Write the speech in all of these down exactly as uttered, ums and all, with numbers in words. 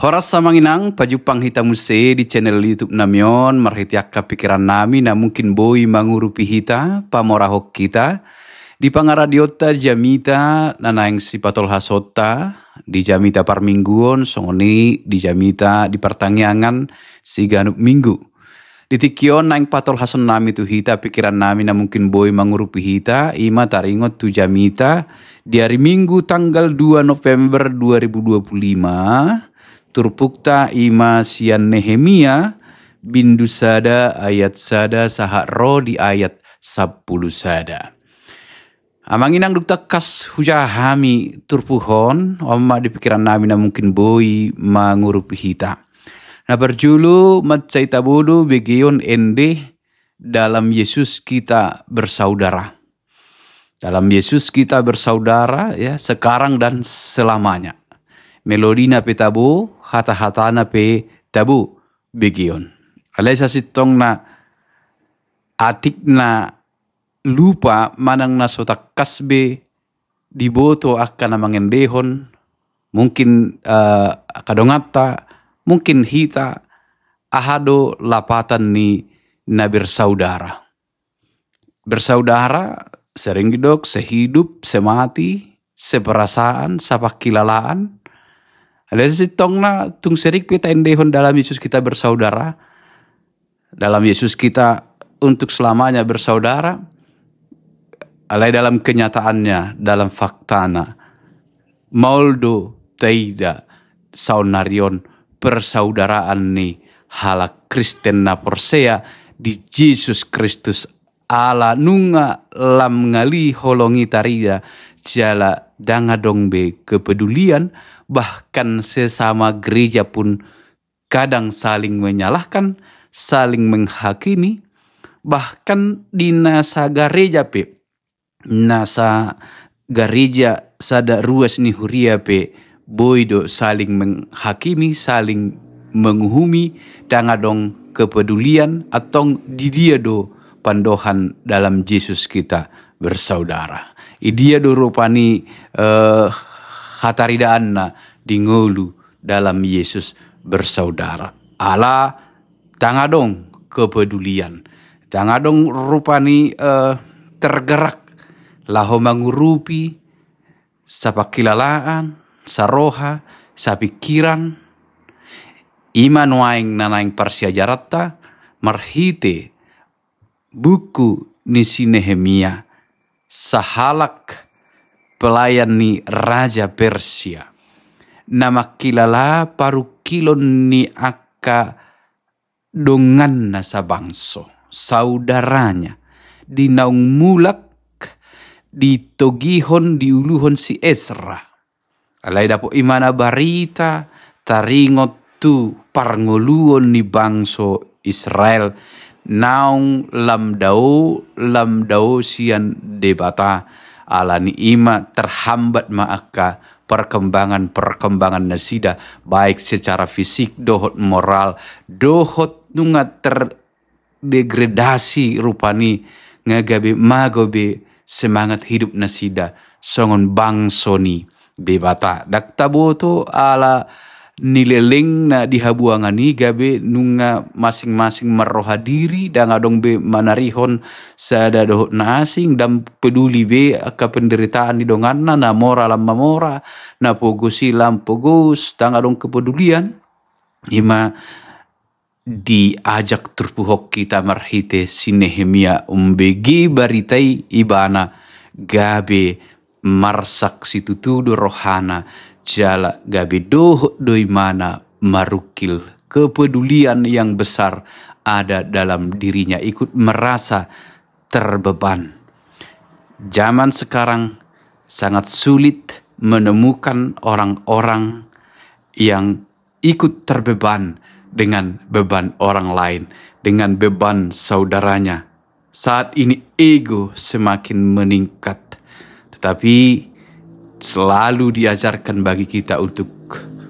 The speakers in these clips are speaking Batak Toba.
Horas amang inang, pajumpang hita muse di channel YouTube nami on, marhite angka pikiran nami na mungkin boi mangurupi hita, pamorahon hita di pangaradionta jamita na naeng sipatolhasonta di jamita parmingguon, songon i di jamita di partangiangan siganup minggu. Di tingki on naeng patolhason nami tu hita pikiran nami na mungkin boi mangurupi hita, ima taringot tu jamita di ari Minggu tanggal dua November dua ribu dua puluh lima, turpukta ima sian Nehemia, bindu sada, ayat sada sahat ro di ayat sampulu sada. Amang inang, dung tangkas hujaha hami turpuk on, on ma di pikiran nami na mungkin boi mangurupi hita. Na parjolo, mansai tabo do begeon ende Dalam Yesus Kita Bersaudara. Dalam Yesus Kita Bersaudara, ya, sekarang dan selamanya. Melodina pe tabo, hata-hatana pe tabo, begeon. Alai sasintongna atik na lupa manang na so tangkas be diboto angka na mangendehon, mungkin, eh, angka donganta, mungkin hita, aha do lapatan ni na bersaudara. Bersaudara, sering didok, sehidup, semati, seperasaan, sapangkilalaan. Alai sasintongna tung sering pe taendehon Dalam Yesus Kita Bersaudara, Dalam Yesus Kita untuk selamanya bersaudara, alai dalam kenyataannya, dalam faktana, maol do taida saonnari on persaudaraan ni halak Kristen na porsea di Jesus Kristus, ala nunga lam ngali holong i tarida, jala ndang adong be kepedulian, bahkan sesama gereja pun kadang saling menyalahkan, saling menghakimi, bahkan di nasa gareja pe, nasa gareja sada ruas ni huria pe, boi do saling menghakimi, saling menguhumi, ndang adong kepedulian, antong di dia do pandohan Dalam Yesus Kita Bersaudara. I dia do rupani, eh, hataridaanna di ngolu Dalam Yesus Bersaudara. Ala ndang adong kepedulian. Ndang adong rupani, eh, tergerak laho mangurupi sapangkilalaan, saroha, sapingkiran. Ima nuaeng na naeng parsiajaranta marhite buku ni si Nehemia, sahalak pelayan ni Raja Persia, na mangkilala parungkilon ni angka donganna sabangso, saudaranya, di naung mulak ditogihon, diuluhon si Esra. Alai dapot ibana barita taringot tu parngoluon ni bangso Israel, naung lam dao, lam dao sian Debata. Ala ni i ma terhambat ma angka perkembangan-perkembangan nasida, baik secara fisik dohot moral, dohot nunga terdegradasi rupani, nga gabe mago be semangat hidup nasida songon bangso ni Debata. Ndang taboto ala ni lelengna di habuangan i, gabe nunga masing-masing marroha diri, ndang adong be manarihon sada dohot na asing, ndang peduli be angka penderitaan ni donganna, na mora lam mamora, na pogos i lam pogos, ndang adong kepedulian. Ima diajak turpuk on hita marhite si Nehemia, umbege barita i ibana gabe marsak situtu do rohana, jala gabe dohot do ibana marungkil kepedulian yang besar ada dalam dirinya, ikut merasa terbeban. Zaman sekarang sangat sulit menemukan orang-orang yang ikut terbeban dengan beban orang lain, dengan beban saudaranya. Saat ini ego semakin meningkat, tetapi selalu diajarkan bagi kita untuk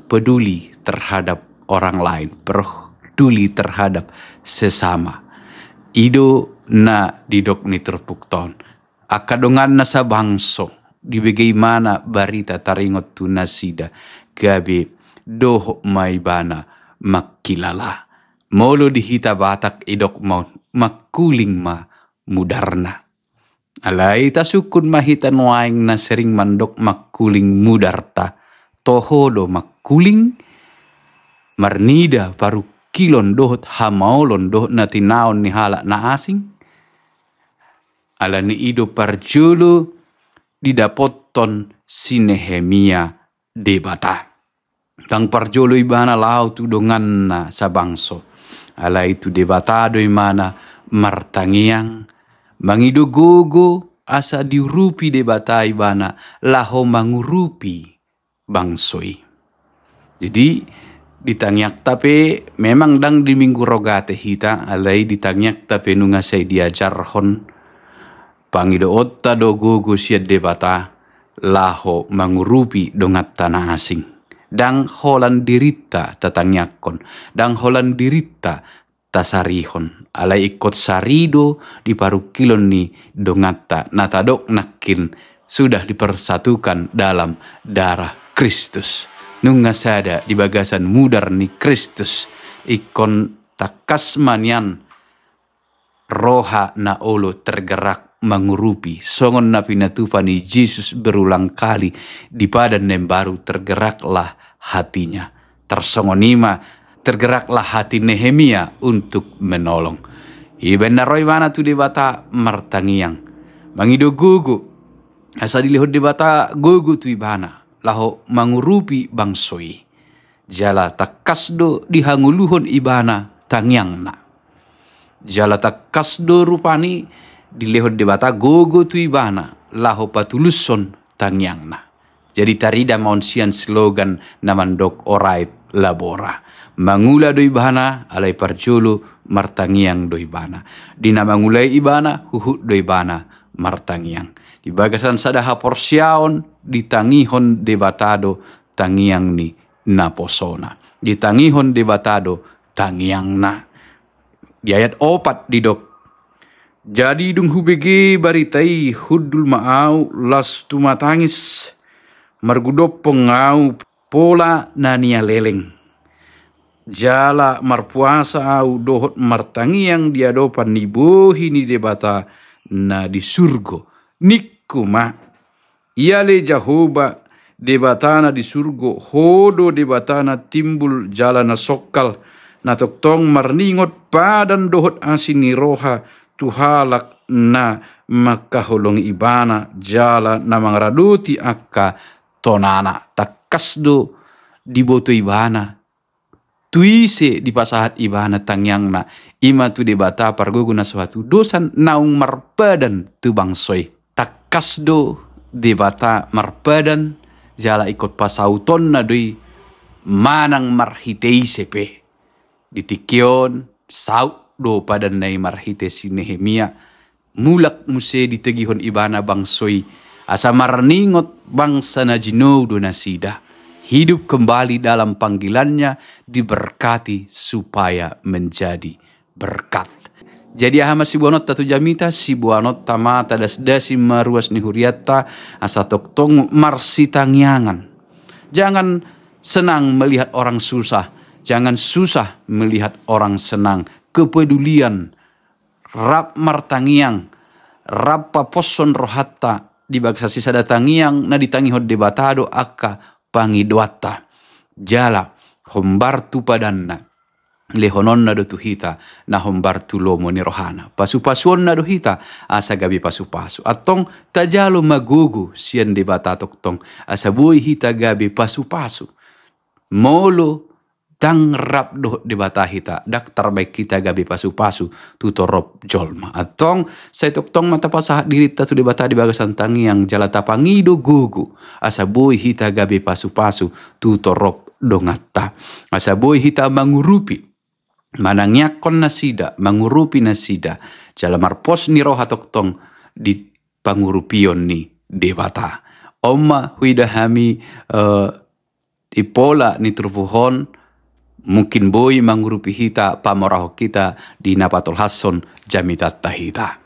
peduli terhadap orang lain, peduli terhadap sesama. I do na didok ni turpukta on. Angka donganna sabangso, dibege ibana barita taringot tu nasida, gabe dohot ma ibana mangkilala. Molo di hita Batak idok ma on, mangkuling ma mudarna. Alai tasungkun ma hita nuaeng na sering mandok mangkuling mudarta. Toho do mangkuling, marnida parungkilon dohot hamaolon dohot na tinaon ni halak na asing? Alani i do parjolo didapothon si Nehemia Debata. Ndang parjolo ibana laho tu donganna sabangso. Alai tu Debata do ibana martangiang, mangido gogo asa diurupi Debata ibana laho mangurupi bangso i. Jadi, di tangiangta pe memang ndang di Minggu Rogate hita, alai di tangiangta pe nunga sai diajarhon, pangidoonta do gogo sian Debata laho mangurupi donganta na asing. Ndang holan dirinta tatangianghon, ndang holan dirinta tasarihon. Alai ingkon sari do di parungkilon ni donganta, na tadok nangkin sudah dipersatukan dalam darah Kristus. Nunga sada di bagasan mudar ni Kristus. Ingkon tangkas ma nian roha na olo tergerak mangurupi, songon na pinatupa ni Jesus berulang kali di Padan na Imbaru, tergeraklah hatinya. Tarsongon i ma, tergeraklah hati Nehemia untuk menolong. Ibaen na ro ibana tu Debata martangiang, mangido gogo, asa dilehon Debata gogo tu ibana laho mangurupi bangso i. Jala tangkas do dihangoluhon ibana tangiangna. Jala tangkas do rupani dilehon Debata gogo tu ibana laho patulushon tangiangna. Jadi tarida ma on sian slogan na mandok Orait Labora. Mangula do ibana, alai parjolo martangiang do ibana. Di na mangulai ibana, huhut do ibana martangiang. Di bagasan sada haporseaon, ditangihon Debata do tangiang ni naposona. Ditangihon Debata do tangiangna. Di ayat opat didok, "Jadi dung hubege barita i, hundul ma ahu las tumatangis, margudophon ahu pola na nialeleng. Jala marpuasa ahu dohot martangiang di adopan ni bohi ni Debata na di surgo. Ningku ma, Ia ale Jahowa, Debata na di surgo, Ho do Debata na timbul jala na songkal, na tongtong marningot padan dohot asi ni roha tu halak na mangkaholongi Ibana jala na mangaradoti angka tonana." Tangkas do diboto ibana tu ise dipasahat ibana tangiangna, i ma tu Debata pargogo na so hatudosan naung marpadan tu bangso i. Tangkas do Debata marpadan, jala ingkon pasautonna do i manang marhite ise pe. Di tingki on, saut do padanna i marhite si Nehemia, mulak muse ditegihon ibana bangso i, asa marningot bangsa na jinou do nasida, hidup kembali dalam panggilannya, diberkati supaya menjadi berkat. Jadi aha ma siboanonta tu jamita? Siboanonta ma tadasdasi ma ruas ni hurianta, asa tongtong marsitangiangan. Jangan senang melihat orang susah, jangan susah melihat orang senang. Kepedulian, rap martangiang, rap paposhon rohanta di bagasan sisada tangiang na ditangihon Debata do angka pangidoanta. Jala hombar tu padanna, lehononna do tu hita na hombar tu lomo ni rohana. Pasupasuonna do hita asa gabe pasupasu. Antong tajalo ma gogo sian Debata tongtong asa boi hita gabe pasupasu. Molo ndang rap dohot Debata hita, ndang tarbaen hita gabe pasupasu tu torop jolma. Antong sai tongtong ma tapasahat dirinta tu Debata di bagasan tangiang jala tapangido gogo asa boi hita gabe pasupasu tu torop donganta. Asa boi hita mangurupi, manangiangkon nasida, mangurupi nasida, jala marpos ni roha tongtong di pangurupion ni Debata. On ma huida hami, eh, di pola ni turpuk on, mungkin boi mangurupi hita, pamorahon hita di na patolhashon jamitanta hita.